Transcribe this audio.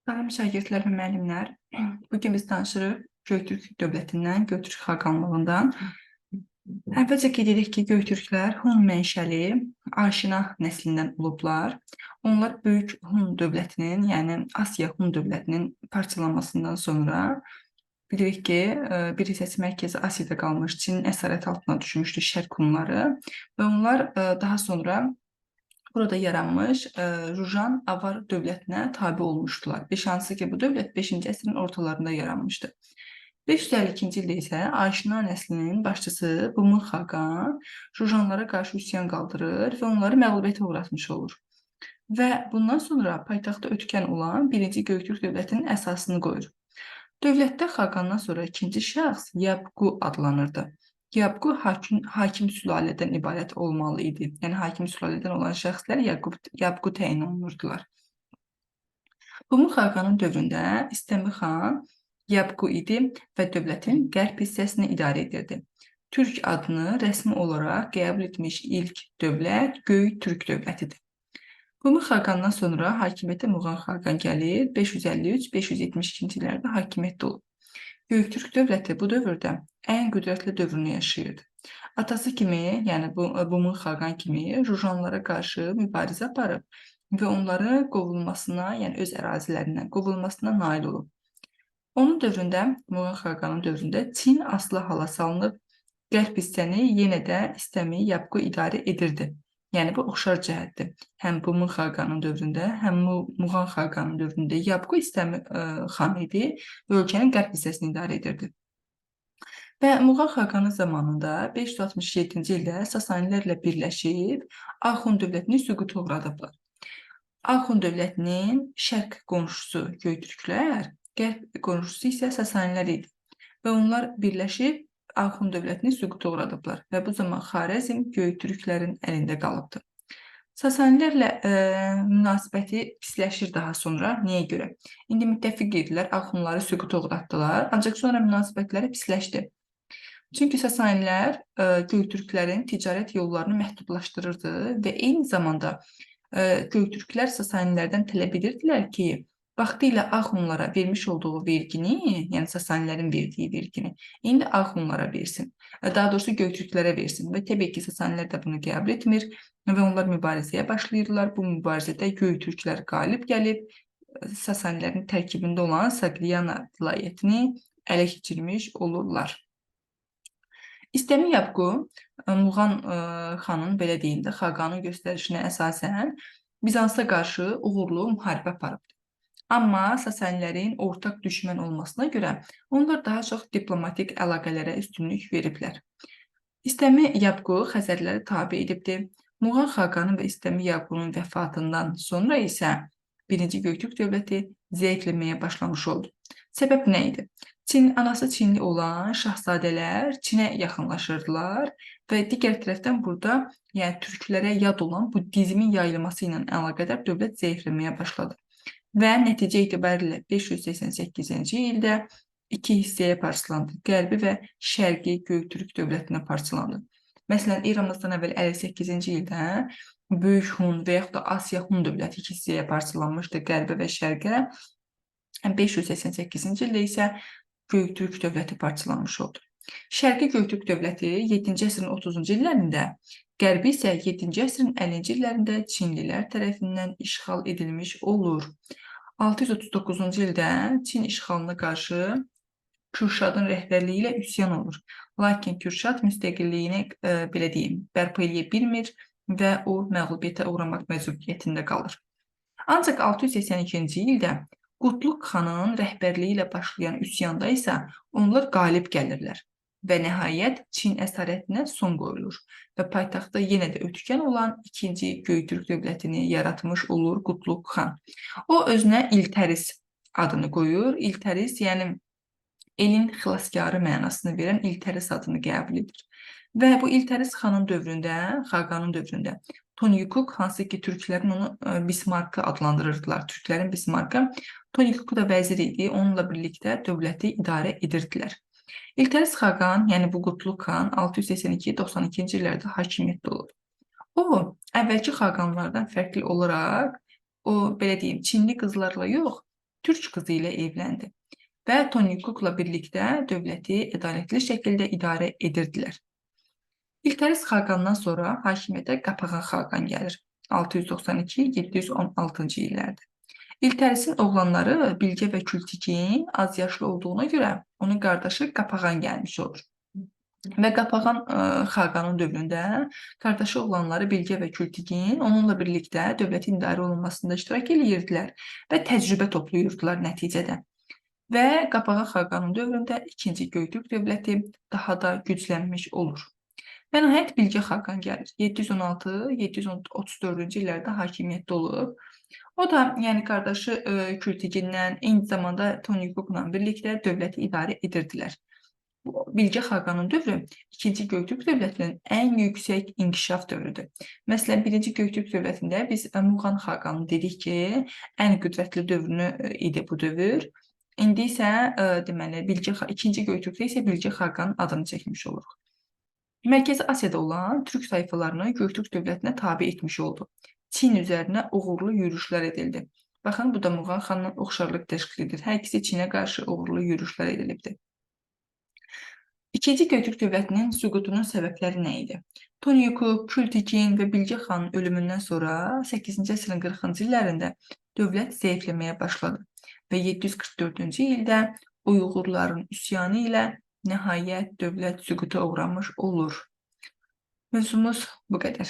Salam şagirdlər və müəllimlər. Bugün biz danışırıq Göytürk dövlətindən, Göytürk xaqanlığından. Əvvəlcə qeyd edək ki, Göytürklər Hun mənşəli Aşina nəslindən olublar. Onlar Böyük Hun dövlətinin, yəni Asiya Hun dövlətinin parçalanmasından sonra bilirik ki, bir hissəsi Mərkəzi Asiyada qalmış, Çinin əsarəti altına düşmüşdü Şərq Hunları və onlar daha sonra burada yaranmış Rujan Avar dövlətinə tabe olmuşdular. Beş hansı ki, bu dövlət 5-ci əsrin ortalarında yaranmışdı. 552-ci ildə isə Aşina nəslinin başçısı Bumur Xaqan Rujanlara qarşı üsyan qaldırır və onları məğlubiyyətə uğratmış olur. Və bundan sonra paytaxtı Ötkən olan 1-ci Göytürk dövlətinin əsasını qoyur. Dövlətdə Xaqandan sonra ikinci şəxs Yabqu adlanırdı. Yabqu hakim sülalədən ibarət olmalı idi. Yəni hakim sülalədən olan şəxslər Yabqu təyin olunurdular. Bumur Xaqanın dövründə İstəmi xan Yabqu idi və dövlətin qərb hissəsini idarə edirdi. Türk adını rəsmi olaraq qəbul etmiş ilk dövlət Göytürk dövlətidir. Bumur Xaqandan sonra hakimiyyətə Muğan Xaqan gəlir. 553-572-ci illərdə hakimiyyətdə olub. Göytürk dövləti bu dövrdə ən qüdrətli dövrünü yaşayırdı. Atası kimi, yəni bu Bumur Xaqan kimi Rujanlara qarşı mübarizə aparıb və onları qovulmasına, yəni öz ərazilərindən qovulmasına nail olub. Onun dövründə, Muğan Xaqanın dövründə Çin asılı hala salınıb, qərb hissəni yenə də İstəmi Yabqu idarə edirdi. Yəni bu oxşar cəhətdir. Həm Bumur Xaqanın dövründə, həm Muğan Xaqanın dövründə Yabqu İstəmi xan idi və ölkənin qərb hissəsini idarə edirdi. Və Muğan Xaqanın zamanında 567-ci ildə Sasanilərlə birləşib Axund dövlətini süquta uğradıblar. Axund dövlətinin şərq qonşusu Göytürklər, qərb qonşusu isə Sasanilər idi və onlar birləşib Axund dövlətini süquta uğradıblar və bu zaman Xarəzm Göytürklərin əlində qalıbdı. Sasanilərlə münasibəti pisləşir daha sonra. Niyə görə? İndi müttəfiq idilər, Axundları süquta uğratdılar, ancaq sonra münasibətləri pisləşdi. Çünki Sasanilər Göytürklərin ticarət yollarını məhdudlaşdırırdı və eyni zamanda Göytürklər Sasanilərdən tələb edirdilər ki, vaxtilə Axundlara vermiş olduğu vergini, yəni Sasanilərin verdiyi vergini, indi Axundlara versin. Daha doğrusu Göytürklərə versin və təbii ki, Sasanilər də bunu qəbul etmir və onlar mübarizəyə başlayırlar. Bu mübarizədə Göytürklər qalib gəlib, Sasanilərin tərkibində olan Saqliyana vilayətini ələ keçirmiş olurlar. İstəmi Yabqu Muğan xanın, belə deyim də, Xaqanın göstərişinə əsasən Bizansa qarşı uğurlu müharibə aparıbdır. Amma Sasanilərin ortaq düşmən olmasına görə onlar daha çox diplomatik əlaqələrə üstünlük veriblər. İstəmi Yabqu Xəzərləri tabe edibdi. Muğan Xaqanın və İstəmi Yabqunun vəfatından sonra isə 1-ci Göytürk dövləti zəifləməyə başlamış oldu. Səbəb nə idi? Çin, anası Çinli olan şahzadələr Çinə yaxınlaşırdılar və digər tərəfdən burada, yəni türklərə yad olan bu dizmin yayılması ilə əlaqədar dövlət zəifləməyə başladı. Və nəticə etibarilə 588-ci ildə iki hissəyə parçalandı. Qərbi və Şərqi Göytürk dövlətinə parçalandı. Məsələn, eramızdan əvvəl 58-ci ildə Böyük Hun və yaxud da Asiya Hun dövləti iki hissəyə parçalanmışdı, Qərbə və Şərqə. 588-ci ildə isə Göytürk dövləti parçalanmış oldu. Şərqi Göytürk dövləti 7-ci əsrin 30-cu illərində, Qərbi isə 7-ci əsrin 50-ci illərində Çinlilər tərəfindən işğal edilmiş olur. 639-cu ildə Çin işğalına qarşı Kürşadın rəhbərliyi ilə üsyan olur. Lakin Kürşad müstəqilliyini belə deyim, bərpa eləyə bilmir və o məğlubiyyətə uğramaq məcburiyyətində qalır. Ancaq 682-ci ildə Qutluq xanın rəhbərliyi ilə başlayan üsyanda isə onlar qalib gəlirlər və nəhayət Çin əsarətinə son qoyulur və paytaxtda yenə də ötkən olan 2-ci Göytürk dövlətini yaratmış olur Qutluq xan. O özünə İltəris adını qoyur. İltəris, yəni elin xilaskarı mənasını verən İltəris adını qəbul edir. Və bu İltəris xanın dövründə, Xaqanın dövründə Tonyukuk, hansı ki türklərin onu Bismarckı adlandırırdılar. Türklərin Bismarckı. Tonyukuk da vəzir idi. Onunla birlikdə dövləti idarə edirdilər. İltəris Xaqan, yəni bu Qutluq xan 682-92-ci illərdə hakimiyyətdə olub. O, əvvəlki xaqanlardan fərqli olaraq, o, belə deyim, Çinli qızlarla yox, türk qızı ilə evləndi və Tonyukukla birlikdə dövləti ədalətli şəkildə idarə edirdilər. İltəris xaqandan sonra hakimiyyətə Qapağan xaqan gəlir. 692-716-cı illərdə. İltərisin oğlanları Bilgə və Kültigin az yaşlı olduğuna görə onun qardaşı Qapağan gəlmiş olur. Və Qapağan xaqanın dövründə qardaşı oğlanları Bilgə və Kültigin onunla birlikdə dövlətin idarə olunmasında iştirak eləyirdilər və təcrübə toplayırdılar nəticədə. Və Qapağan xaqanın dövründə ikinci Göytürk dövləti daha da güclənmiş olur. Və nəhayət Bilgə xaqan gəlir. 716-734-cü illərdə hakimiyyətdə olub. O da, yəni qardaşı Kültigindən, eyni zamanda Tonyukukla birlikdə dövləti idarə edirdilər. Bilgə xaqanın dövrü ikinci Göytürk dövlətinin ən yüksək inkişaf dövrüdür. Məsələn, birinci Göytürk dövlətində biz Muğan xaqanı dedik ki, ən qüdrətli dövrünü idi bu dövr. İndi isə deməli ikinci Göytürkdə isə Bilgə xaqanın adını çəkmiş oluruq. Mərkəzi Asiyada olan türk tayfalarını Göytürk dövlətinə tabe etmiş oldu. Çin üzərinə uğurlu yürüşlər edildi. Baxın, bu da Muğan xanla oxşarlıq təşkil edir. Hər ikisi Çinə qarşı uğurlu yürüşlər edilibdir. İkinci Göytürk dövlətinin süqutunun səbəbləri nə idi? Tonyukuk, Kültigin və Bilgə xanın ölümündən sonra 8-ci əsrin 40-cı illərində dövlət zəifləməyə başladı və 744-cü ildə Uyğurların üsyanı ilə nəhayət dövlət süquta uğramış olur. Mövzumuz bu qədər.